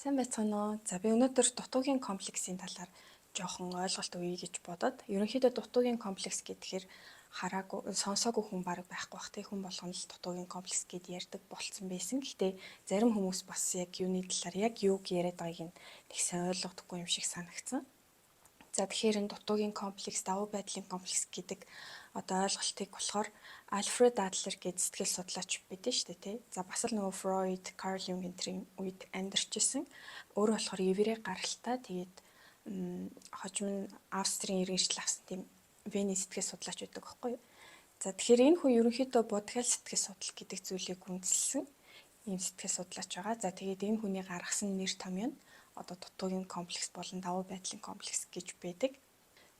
Сайн байцгаана уу? За, би өнөөдөр дутуугийн комплексийн талаар жоохон ойлголт өгье гэж бодоод, ерөнхийдөө дутуугийн комплекс гэхээр хараагүй, сонсоогүй хүн бараг байхгүй бах, тэг хүн болгоно л дутуугийн комплекс гэд ярьдаг болцсон байсан. Гэхдээ зарим хүмүүс бас яг юуны талаар, яг юуг яриад байгааг нь нэг сайн ойлгодоггүй юм шиг санагдсан. За, тэгэхээр энэ дутуугийн комплекс, давуу байдлын комплекс гэдэг одоо ойлголтыг болохоор Альфред Адлер гэж сэтгэл судлаач байдаг шүү дээ, тий. За, бас л нөгөө Фройд, Карл Юнг энтрийн үед амьдарч исэн. Өөрөө болохоор еврей гаралтай. Тэгээд хожим нь Австрийн иргэншил авсан тийм Вений сэтгэл судлаач байдаг байхгүй юу? За, тэгэхээр энэ хүн ерөнхийдөө бодгал сэтгэл судлал гэдэг зүйлийг үндэслэсэн ийм сэтгэл судлаач байгаа. За, тэгээд энэ хүний гаргасан нэр томьёо нь одоо дутуугийн комплекс болон давуу байдлын комплекс гэж байдаг.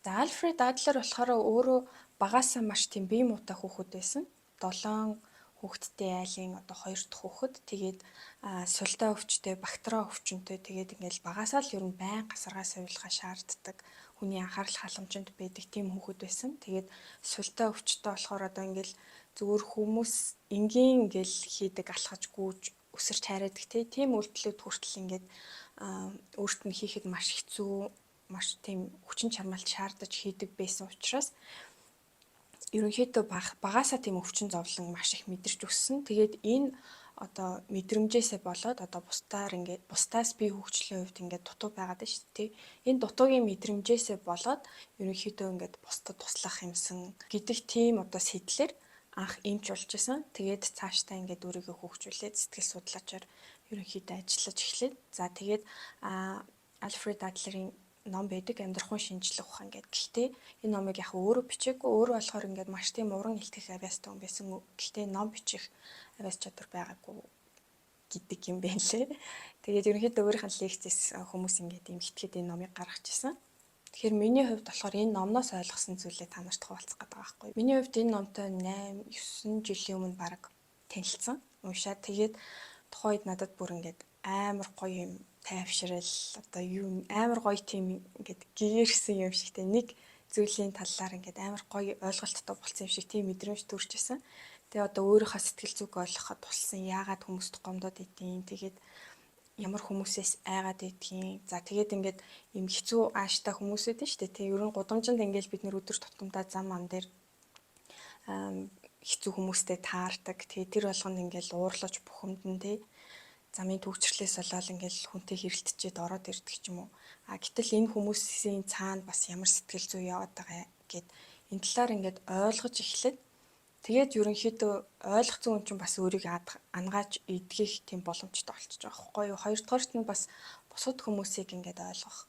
За, Альфред Адлер болохоор өөрөө багасаа маш тийм бие муутай хүүхэд байсан. 7 хүүхэдтэй айлын одоо хоёр дахь хүүхэд. Тэгээд султай өвчтэй, бактериа өвчнөтэй. Тэгээд ингээл багасаа л ер нь байн гасаргаа сувилгаа шаарддаг, хүний анхаарал халамжинд байдаг тийм хүүхэд байсан. Тэгээд султай өвчтэй болохоор одоо ингээл зүгээр хүмүүс энгийн ингээл хийдэг, алхаж гүйж, өсөрч хайраадаг, тийм үйлдэлүүд хүртэл ингээд өөрт нь хийхэд маш хэцүү, маш тийм хүчин чармайлт шаардаж хийдэг байсан учраас ерөнхийдөө багасаа тийм өвчин зовлон маш их мэдэрч өссөн. Тэгээд энэ одоо мэдрэмжээсээ болоод одоо бусдаар ингээд, бусдаас бие хөгжлийн хувьд ингээд дутуу байгаад байна шүү дээ. Энэ дутуугийн мэдрэмжээсээ болоод ерөнхийдөө ингээд бусдад туслах юмсан гэдэг тийм одоо сэтлэр анх эмч болж исэн. Тэгээд цаашдаа ингээд өөрийгөө хөгжүүлээд сэтгэл судлаачаар ерөнхийдөө ажиллаж эхлээд, за, тэгээд Альфред Адлерийн ном байдаг, "Амьдрахуун шинжлэх ухаан" гэдэг. Гэхдээ энэ номыг яг өөрөө бичээгүй, өөрөө болохоор ингээд маш тийм уран илтгэх авьяастай хүн байсан. Гэхдээ ном бичих авьяас чадвар байгаагүй гэдэг юм байна лээ. Тэгээд ерөнхийдөө өөрийнх нь лекцээс хүмүүс ингээд юм итгэхэд энэ номыг гаргаж исэн. Тэгэхээр миний хувьд болохоор энэ номноос ойлгосон зүйлээ та нарт хуваалцах гэдэг байгаа байхгүй. Миний хувьд энэ номтой 8 9 жилийн өмнө баг танилцсан. Уншаад, тэгээд тухайн үед надад бүр ингээд амар гоё юм тайвшрал, одоо юу, амар гоё тийм ингээд гэрсэн юм шигтэй, нэг зүйлийн талаар ингээд амар гоё ойлголттой болсон юм шиг тийм мэдрэмж төрж исэн. Тэгээ одоо өөрийнхөө сэтгэл зүг ойлгоход тусалсан, яагаад хүмүүст гомдоод идэв. Тэгээд ямар хүмүүсээс айгаад идэгин. За, тэгээд ингээд юм хэцүү ааштай хүмүүс байдаг шүү дээ. Тэг ер нь гудамжинд ингээд бид нэр өдөр тутамдаа зам ам дээр хэцүү хүмүүстэй таардаг. Тэгээ тэр болгонд ингээд уурлаж бухимдан, тий, замын түгжрэхлээс болоод ингээл хүнтэй хэрэлтчихэд ороод ирдэг ч юм уу. А гэтэл энэ хүмүүсийн цаана бас ямар сэтгэл зүй яваад байгаа гэд энэ талаар ингээд ойлгож эхлээд, тэгээд ерөнхийдөө ойлгоцсон хүн чинь бас өөрийгөө ангааж эдгэх тийм боломжтой болчихж байгаа байхгүй юу. Хоёрдугаарт нь бас бусад хүмүүсийг ингээд ойлгох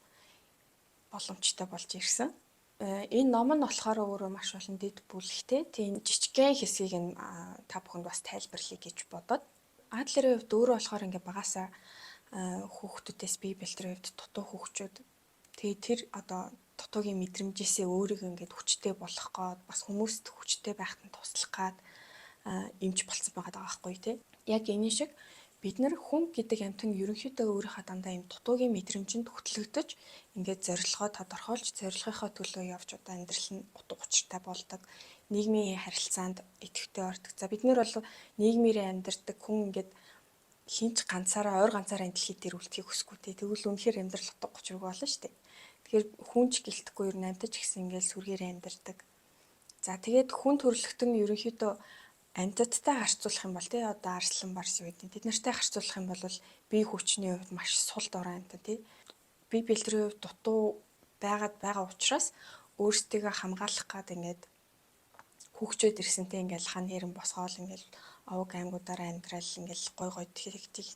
боломжтой болж ирсэн. Энэ ном нь болохоор өөрөө маш олон дэд бүлэгтэй. Тийм жижигхэн хэсгийг нь та бүхэнд бас тайлбарлая гэж бодоод. Адлерийн хувьд өөрөө болохоор ингээ багасаа хүүхдүүдээс бие бэлтрийн хувьд дутуу хөгжөөд, тэгээ тэр одоо дутуугийн мэдрэмжээсээ өөрийгөө ингээд хүчтэй болгох гээд, бас хүмүүст хүчтэй байхад нь туслах гээд эмч болцсон байгаа даа байхгүй, тий. Яг энэ шиг бид нар хүн гэдэг амьтан ерөнхийдөө өөрийнхөө дандаа юм дутуугийн мэдрэмжинд хөтлөгдөж, ингээд зорилгоо тодорхойлж, зорилгынхоо төлөө явж, одоо амьдрал нь утга учиртай болдог. Нийгмийн харилцаанд идэвхтэй ордог. За, бид нар бол нийгмээрээ амьдардаг хүн, ингээд хинч ганцаараа, ойр ганцаараа энэ дэлхий дээр үлдэхийг хүсэхгүй, те. Тэгвэл үнэхээр амьдрал утга учиргүй болно шүү дээ. Тэгэхээр хүн ч гэлтэхгүй, ер нь амьтан ч гэсэн ингээд сүргээр амьдардаг. За, тэгээд хүн төрөлхтөн ерөнхийдөө амьтадтай харьцуулах юм бол, тий, одоо арслан, барс юу гэдэг, тэд нартай харьцуулах юм бол бие хүчний хувьд маш сул дорой амьтан, тий. Бие бэлтрийн хувьд дутуу байгаад байгаа учраас өөрсдийгөө хамгаалах гад ингээд хөгжөөд ирсэнтэй, ингээл хан хэрэн босгоол, ингээл овог аймагуудаараа амьдрал, ингээл гой гой техник,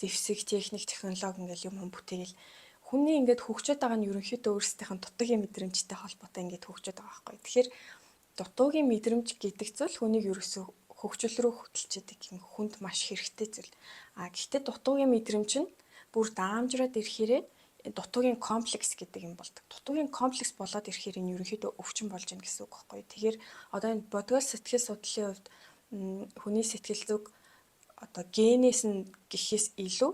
зэвсэг, техник, технологи ингээл юм юм бүтээгээл, хүний ингээд хөгжөөд байгаа нь ерөнхийдөө өөрсдийнх нь дутуугийн мэдрэмжтэй холбоотой ингээд хөгжөөд байгаа байхгүй. Тэгэхээр дутуугийн мэдрэмж гэдэг зүйл хүнийг ерөөсөө хөгжил рүү хөтөлж идэг юм, хүнд маш хэрэгтэй зүйл. А гэхдээ дутуугийн мэдрэмж нь бүр даамжраад ирэхээрээ дутуугийн комплекс гэдэг юм болдог. Дутуугийн комплекс болоод ирэхээр энэ ерөнхийдөө өвчин болж байна гэсэн үг байхгүй. Тэгэхээр одоо энэ бодгоол сэтгэл судлалын хувьд хүний сэтгэл зүг одоо генээс нь гэхээс илүү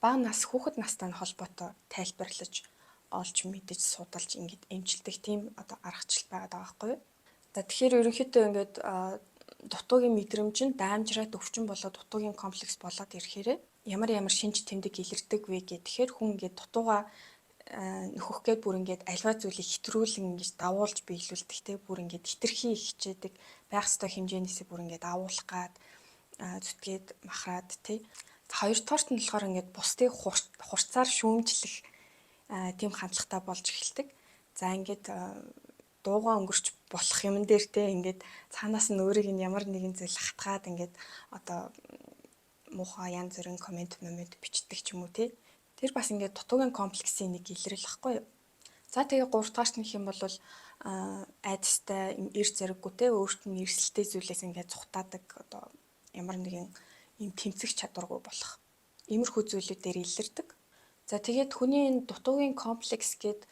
бага нас, хүүхэд настай нь холбоотой тайлбарлаж, олж мэдэж, судалж, ингээд эмчилдэг тийм одоо аргачлал байгаад байгаа байхгүй юу. За, тэгэхээр ерөнхийдөө ингээд дутуугийн мэдрэмж нь даамжраад өвчин болоод дутуугийн комплекс болоод ирэхээрээ Ямар ямар шинж тэмдэг илэрдэг вэ гэхээр хүн ингээд дутууга нөхөх гээд бүр ингээд альва зүйлийг хэтрүүлэн ингэж давуулж биелүүлдэг те, бүр ингээд хитрхи хичээдэг, байх ёстой хэмжээнээсээ бүр ингээд агуулах гад зүтгээд махраад те. Хоёрдугаарт нь болохоор ингээд бусдыг хурцаар шүүмжлэх тийм хандлагатай болж эхэлдэг. За, ингээд дуугаа өнгөрч болох юмн дээр те, ингээд цаанаас нь өөрийг нь ямар нэгэн зүйл хатгаад ингээд одоо муухай янз бүрийн comment момент бичдэг ч юм уу те. Тэр бас ингээд дутуугийн комплексийн нэг илрэл байхгүй юу? За, тэгээ гурав дахь нь юм бол айдастай, эр зориггүй те, өөрт нь эрсэлтэй зүйлээс ингээд зугтаадаг, одоо ямар нэгэн юм тэмцэх чадваргүй болох. Иймэрхүү зүйлүүдээр илэрдэг. За, тэгээд хүний энэ дутуугийн комплекс гээд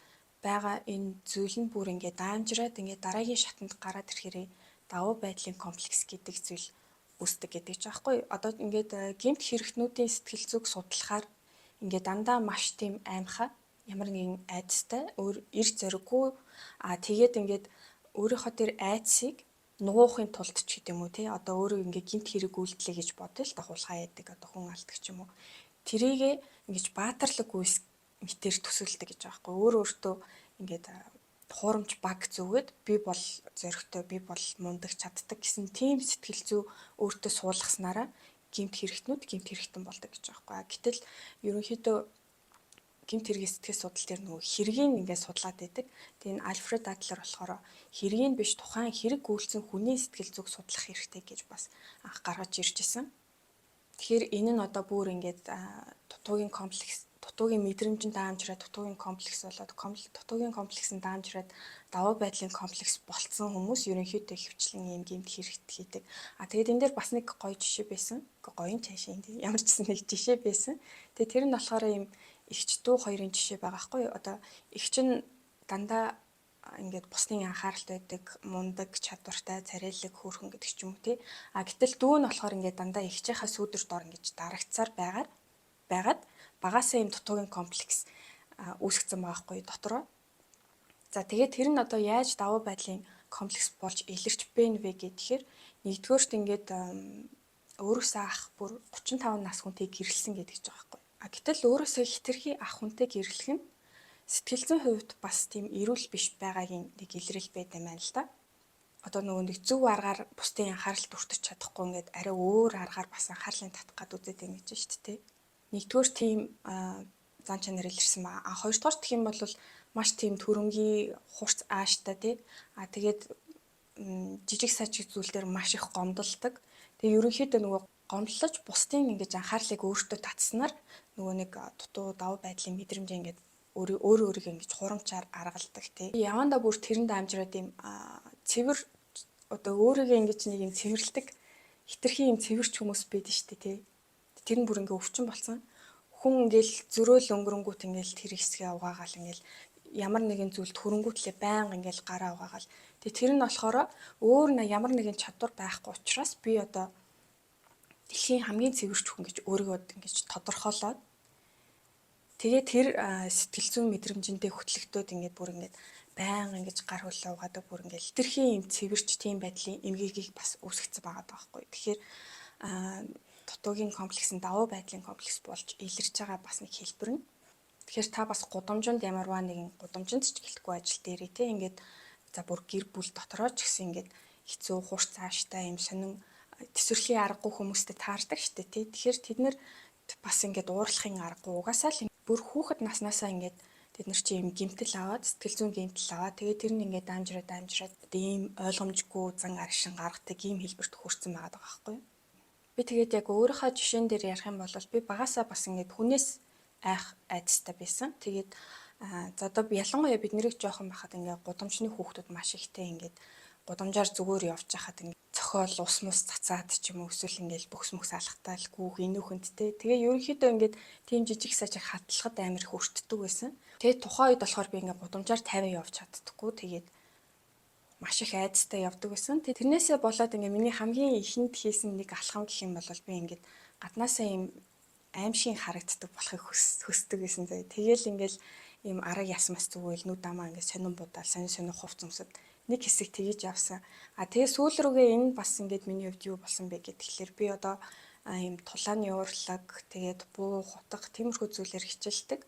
байгаа энэ зүйл нь бүр ингээд даамжраад ингээд дараагийн шатанд гараад ирэхээрээ давуу байдлын комплекс гэдэг зүйл үүсдэг гэдэг ч аахгүй. Одоо ингээд гэмт хэрэгтнүүдийн сэтгэл зүйг судлахаар ингээд дандаа маш тийм аймхай, ямар нэгэн айдастай, өөр эр зориггүй, тэгээд ингээд өөрийнхөө тэр айдсыг нуухын тулд ч гэдэг юм уу тий, одоо өөрөө ингээд гэмт хэрэг үйлдлээ гэж бодъё л та, хулгай яадаг, одоо хүн алдаг ч юм уу, тэрийгээ ингэж баатарлаг үйлс мэтэр төсөөлдөг гэж байгаа байхгүй. Өөр өөртөө ингээд хуурамч баг зүгээд би бол зоригтой, би бол мундаг, чаддаг гэсэн тийм сэтгэл зүй өөртөө суулгаснараа гэмт хэрэгтнүүд гэмт хэрэгтэн болдог гэж байгаа байхгүй. Гэтэл ерөнхийдөө гэмт хэргийн сэтгэл судлал дээр нөгөө хэргийг ингээд судлаад байдаг. Тэгээ энэ Альфред Адлер болохоор хэргийг биш, тухайн хэрэг үйлдсэн хүний сэтгэл зүйг судлах хэрэгтэй гэж бас анх гаргаж ирж исэн. Тэгэхээр энэ нь одоо бүр ингээд дутуугийн комплекс, дутуугийн мэдрэмжинд даамжраад дутуугийн комплекс болоод, дутуугийн комплекс нь даамжраад давуу байдлын комплекс болцсон хүмүүс ерөнхийдөө хөвчлэн ийм гэмт хэрэгт хийдэг. А тэгээд энэ дээр бас нэг гоё жишээ байсан. Гоён цаашаа ямар ч гэсэн нэг жишээ байсан. Тэгээд тэр нь болохоор ийм эгч дүү хоёрын жишээ байгаа хгүй юу? Одоо эгч нь дандаа ингээд бусдын анхааралт байдаг, мундаг, чадвартай, царайлаг, хөөрхөн гэдэг ч юм уу тий. А гэтэл дүү нь болохоор ингээд дандаа эгчийнхаа сүүдэр дор ингэж дарагцсаар байгаад багасаа ийм дутуугийн комплекс үүсгэсэн байгаа хгүй дотроо. За, тэгээд тэр нь одоо яаж давуу байдлын комплекс болж илэрч бэ вэ гэхээр нэгдүгээрт ингээд өөрөөсөө ах бүр 35 нас хүнтэй гэрлэсэн гэдэг ч байгаа байхгүй. А гэтэл өөрөөсөө хэтэрхий ах хүнтэй гэрлэх нь сэтгэл зүйн хувьд бас тийм эрүүл биш байгаагийн нэг илрэл байд юм байна л да. Одоо нөгөө нэг зөв аргаар бусдын анхаарал хүртэж чадахгүй ингээд арай өөр аргаар бас анхаарлын татах гад үзээд байна гэж шүү дээ. Нэгдүгээр тийм зан чанар илэрсэн ба. А хоёрдугаар гэх юм бол маш тийм төрөнгийн, хурц ааштай тий. А тэгээд жижиг сажиг зүйл дээр маш их гомдолдог. Тэгээ ерөнхийдөө нөгөө гомдлож бусдын ингэж анхаарлыг өөртөө татснаар нөгөө нэг дутуу, давуу байдлын мэдрэмж ингээд өөрөө өөрөө өөрийгөө ингэж хурамчаар аргалдаг тий. Явандаа бүр тэрэнд амжираад ийм цэвэр, одоо өөрийгөө ингэж нэг юм цэвэрлдэг, хитрхи юм цэвэрч хүмүүс байдаг шүү дээ тий. Тэр нь бүр ингээ өвчин болсон. Хүн ингээл зөрөөл өнгөрөнгүүт ингээл тэр хэсгээ угаагаал, ингээл ямар нэгэн зүйлд хөрөнгүүтлээ байнга ингээл гараа угаагаал. Тэгээ тэр нь болохоор өөр ямар нэгэн чадвар байхгүй учраас би одоо дэлхийн хамгийн цэвэрч хүн гэж өөрийгөө ингэж тодорхойлоод, тэгээ тэр сэтгэл зүйн мэдрэмжэндээ хөтлөгдөөд ингээд бүр ингээд байнга ингэж гар хөлөө угаадаг, бүр ингээд хитрхи юм цэвэрч тийм байдлын эмгэгийг бас үүсгэсэн байгаа байхгүй. Тэгэхээр дутуугийн комплекс нь давуу байдлын комплекс болж илэрч байгаа бас нэг хэлбэр нь. Тэгэхээр та бас гудамжинд, ямарваа нэгэн гудамжинд ч гэлтгүй, ажил дээрээ те, ингээд за бүр гэр бүл дотороо ч гэсэн ингээд хэцүү, хурц цааштай юм сонин тэсвэрлэхийн аргагүй хүмүүстэй таардаг штэ тий. Тэгэхээр тэд нэр бас ингээд уурлахын аргагүй угаасаа л бүр хүүхэд наснаасаа ингээд тэд нар чи юм гэмтэл аваад, сэтгэл зүйн гэмтэл аваад, тэгээд тэр нь ингээд дамжраад дамжраад ийм ойлгомжгүй зан аршин гаргадаг ийм хэлбэрт хүрсэн байгаа даа байхгүй юу. Би тэгээд яг өөрийнхөө жишээн дээр ярих юм бол би багасаа бас ингээд хүнээс айх айдастай байсан. Тэгээд за одоо ялангуяа бид нэрийг жоохон байхад ингээд гудамжны хүүхдүүд маш ихтэй ингээд гудамжаар зүгээр явж байхад ингээд цохиол ус мус цацаад ч юм уу, эсвэл ингээд бөхс мөхс алхтаа л гүүх инүүхэнттэй. Тэгээ ерөнхийдөө ингээд тийм жижиг сажиг хатлахад амар их өртдөг байсан. Тэгээд тухайн үед болохоор би ингээд гудамжаар 50 явж чаддаггүй. Тэгээд маш их айдастай явдаг байсан. Тэгээ тэрнээсээ болоод ингээ миний хамгийн ихэнд хийсэн нэг алхам гэх юм бол би ингээд гаднаасаа ийм аймшиг харагддаг болохыг хүсдэг байсан заяа. Тэгээл ингээл ийм арга ясмас зүгээр нүд амаа ингээд сонин будаал, сонин сонин хувц өмсөд нэг хэсэг тгийж явсан. А тэгээ сүүл рүүгээ энэ бас ингээд миний хувьд юу болсон бэ гэхэлэр би одоо ийм тулааны урлаг, тэгээд буу, хутга тиймэрхүү зүйлээр хичээлдэг.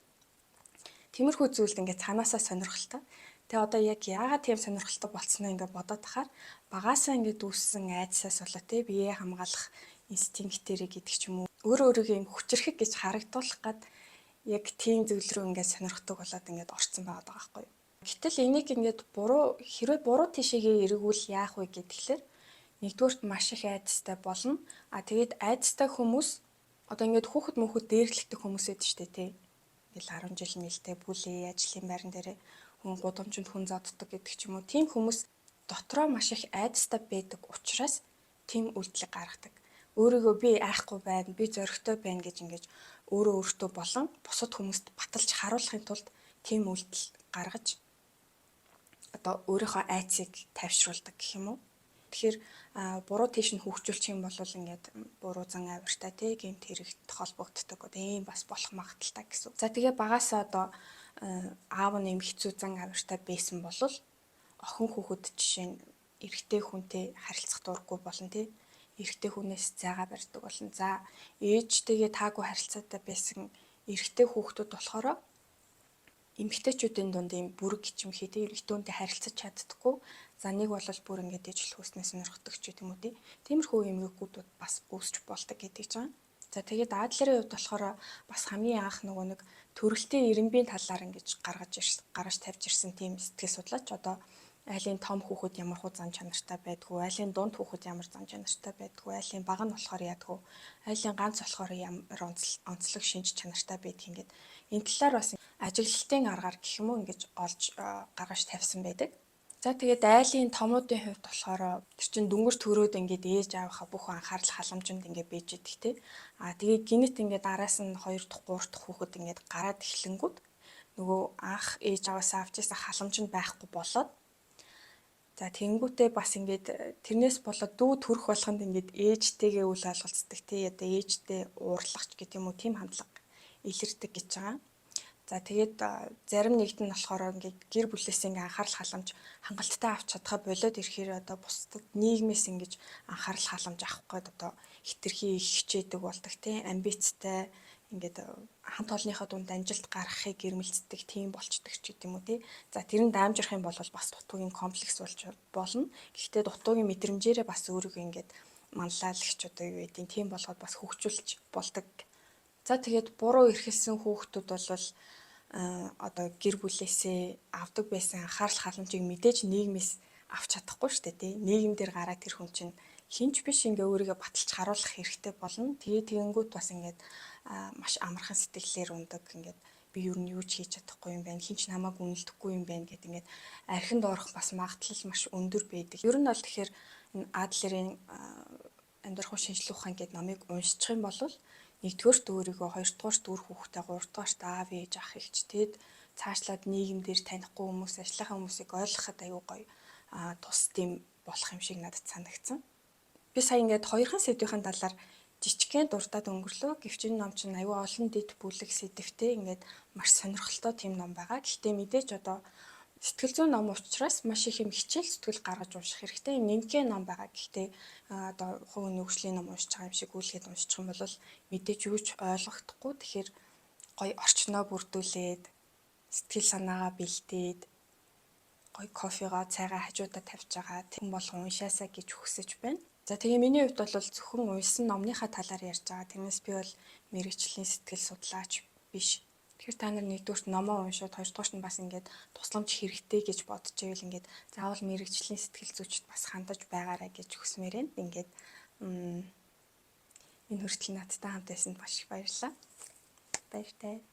Тиймэрхүү зүйлд ингээд цаанаасаа сонирхолтой. Тэгээ одоо яг яагаад тийм сонирхолтой болцсноо ингээд бодоод тахаар багаасаа ингээд үүссэн айдсаас болоо те биеэ хамгаалах инстинктээрээ гэдэг ч юм уу, өөрөө өөрийгөө юм хүчрхэг гэж харагдуулах гад яг тийм зүйл рүү ингээд сонирхдаг болоод ингээд орцсон байгаа байхгүй юу. Гэтэл энийг ингээд буруу, хэрвээ буруу тишээгээ эргүүл яах вэ гэхлээр нэгдүгээрт маш их айдастай болно. А тэгээд айдастай хүмүүс одоо ингээд хүүхэд мөнхөд дээрлэгдэх хүмүүс эд штэ тий. Ингээл 10 жил мэлтэй бүлээ ажлын байран дээр хүн гудамжинд хүн зодддог гэдэг ч юм уу. Тийм хүмүүс дотроо маш их айдастай байдаг учраас тийм үйлдэлийг гаргадаг. Өөрийгөө би айхгүй байна, би зоригтой байна гэж ингэж өөрөө өөртөө болон бусад хүмүүст баталж харуулахын тулд тийм үйлдэл гаргаж одоо өөрийнхөө айцыг тайвшруулдаг гэх юм уу. Тэгэхээр буруу тийш нь хөгжүүлчих юм бол ингээд буруу зан авиртай тий гэмт хэрэгт холбогддог. Одоо ийм бас болох магадлалтай гэсэн. За тэгээ багасаа одоо аав нь ийм хэцүү зан авиртай байсан бол охин хүүхэд жишээ нь эрэгтэй хүнтэй харилцах дурггүй болно тий. Эрэгтэй хүнээс зайгаа барьдаг болно. За ээжтэйгээ таагүй харилцаатай байсан эрэгтэй хүүхдүүд болохоор эмэгтэйчүүдийн дунд ийм бүрэг гिचмхий тий эрэгтэй хүнтэй харилцаж чаддаггүй. За нэг бол бүр ингээд ижил хүүснээс сонирхдаг ч гэдэм үү тий. Тиймэрхүү эмгэгүүд бас үүсч болдог гэдэг чинь. За тэгээд Адлерийн хувьд болохоор бас хамгийн анх нөгөө нэг төрөлтийн ирэмбийн талаар ингэж гаргаж тавьж ирсэн тийм сэтгэл судлаач. Одоо айлын том хүүхэд ямар хуу зан чанартай байдгүй, айлын дунд хүүхэд ямар зан чанартай байдгүй, айлын бага нь болохоор яадгүй, айлын ганц болохоор ямар онцлог шинж чанартай байдгийг ингээд энэ талаар бас ажиглалтын аргаар гэх юм уу ингэж олж гаргаж тавьсан байдаг. За тэгээд айлын томуудын хувьд болохоор тэр чин дүнгэр төрөөд ингээд ээж аавынхаа бүх анхаарал халамжинд ингээд бийж идэх те. А тэгээд гинэт ингээд араас нь 2 дахь 3 дахь хүүхэд ингээд гараад эхлэнгүүд нөгөө анх ээж ааваасаа авч ирсэн халамж нь байхгүй болоод за тэнгүүтээ бас ингээд тэрнээс болоод дүү төрөх болгонд ингээд ээжтэйгээ үл ойлголцдог тий. Одоо ээжтэй уурлахч гэдэг юм уу тийм хандлага илэрдэг гэж байгаа. За тэгээд зарим нэгд нь болохоор ингээд гэр бүлээс ингээ анхаарал халамж хангалттай авч чадхаа болоод ирэхээр одоо бусдад нийгмээс ингэж анхаарал халамж авах гээд одоо хитрхи их хичээдэг болдог тий, амбицтай ингээд хамт олонныхоо дунд амжилт гаргахыг гэрмэлцдэг тийм болчдөг ч гэдэм үү тий. За тэр нь даамжрах юм бол бас дутуугийн комплекс болж болно. Гэхдээ дутуугийн мэдрэмжээрээ бас өөрийгөө ингээд манлайлагч одоо юу гэдэг тийм болгоод бас хөгжүүлж болдог. За тэгээд буруу эрхэлсэн хүүхдүүд бол одоо гэр бүлээсээ авдаг байсан анхаарал халамжийг мэдээж нийгмээс авч чадахгүй шүү дээ тий. Нийгэм дээр гараад тэр хүн чинь хинч биш ингээ өөрийгөө баталж харуулах хэрэгтэй болно. Тэгээ тэгэнгүүт бас ингээд маш амархан сэтгэлээр ундаг, ингээд би юу нь юу ч хийж чадахгүй юм байна, хинч намайг үнэлдэхгүй юм байна гэд ингээд архинд орох бас магадлал маш өндөр байдаг. Ер нь бол тэгэхээр энэ Адлерийн амьдрах уу шинжлэх ухаан гэд номыг уншчих юм бол нэгдүгээрт өөрийгөө, хоёрдугаарт үр хүүхдээ, гуравдугаарт аав ээж ах эгч тэгэд цаашлаад нийгэм дээр танихгүй хүмүүс, ажлынхаа хүмүүсийг ойлгоход аюу гоё тус тийм болох юм шиг надад санагдсан. Би сая ингээд хоёрхан сэдвийн талаар жижигхэн дуртад өнгөрлөө. Гэвч энэ ном чинь аюу олон дэд бүлэг сэдвтэй ингээд маш сонирхолтой тийм ном байгаа. Гэхдээ мэдээж одоо сэтгэл зүйн ном учраас маш их юм хичээл зүтгэл гаргаж унших хэрэгтэй. Юм нэмгэн ном байгаа. Гэхдээ одоо хувийн нөхцөлийн ном уншиж байгаа юм шиг үйлгээд уншчих юм бол мэдээж юу ч ойлгохдохгүй. Тэгэхээр гоё орчноо бүрдүүлээд сэтгэл санаагаа бэлдээд гоё кофегоо цайгаа хажуудаа тавьж байгаа. Тийм болгон уншаасаа гэж хүсэж байна. За тэгээ миний хувьд бол зөвхөн уншсан номныхаа талаар ярьж байгаа. Тэрнээс би бол мэргэжлийн сэтгэл судлаач биш. Тэгэхээр та нар нэгдүгüрт номоо уншаад, хоёрдугаарт нь бас ингээд тусламж хэрэгтэй гэж бодож байвал ингээд заавал мэргэжлийн сэтгэл зүйчд бас хандаж байгаарай гэж хүсмээр байна. Ингээд энэ хүртэл надтай хамт байсанд маш их баярлалаа. Баяртай.